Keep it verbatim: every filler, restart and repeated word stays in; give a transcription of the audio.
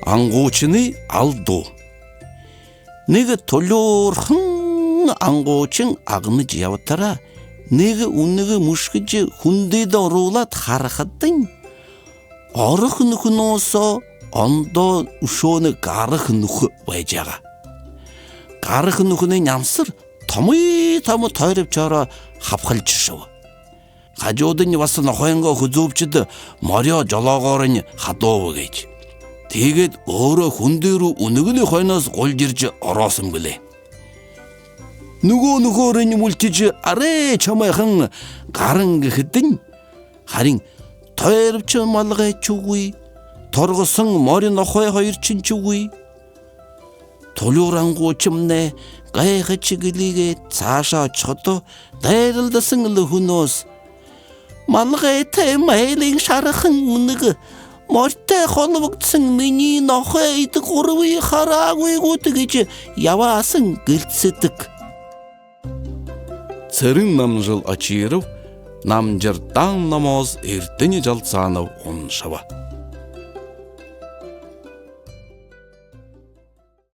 Ангуучанай алдуу. Нэгэ тулюурхан ангуушан агнажа ябатараа, нэгэ үнэгэн мүшхэжэ хүндыдэ оруулаад харахадань, орохо нүхэнһөө ондоо үшөөнэй гараха нүхэ байжа байгаа. Гараха нүхэнэй нямсар томой томо тойробшоороо хабхалжаршаба. Хажуудань баһа нохойнгоо хүзүүбшэдэ мориёо жолоогоорнь хадууба гэжэ. Тиигээд өөрөө хүндэ руу үнэгэнэй хойноһоо гулжаржа орооһон бэлэй. Нүгөө нүхөөрнь мүлхижэ, арай шамайхан гаран гэхэдэнь, харин тойробшо малгайшьегүй, торгоһон мори нохой хоёршьегүй. Тулюур ангуушамнай гайхажа гэлигээд саашаа ошоходоо, дайралдаһан лэ хүнһөө: «Малгайтай майлин шарахан үнэгэн, моритой холбогдоһон минии нохой эдэ гурбые хараагүй гүт?» — гэжэ ябааһан гэлсэдэг. Цэрэн-Намжил Очиров, Намжардаан номоо Эрдэни Жалсанов уншаба.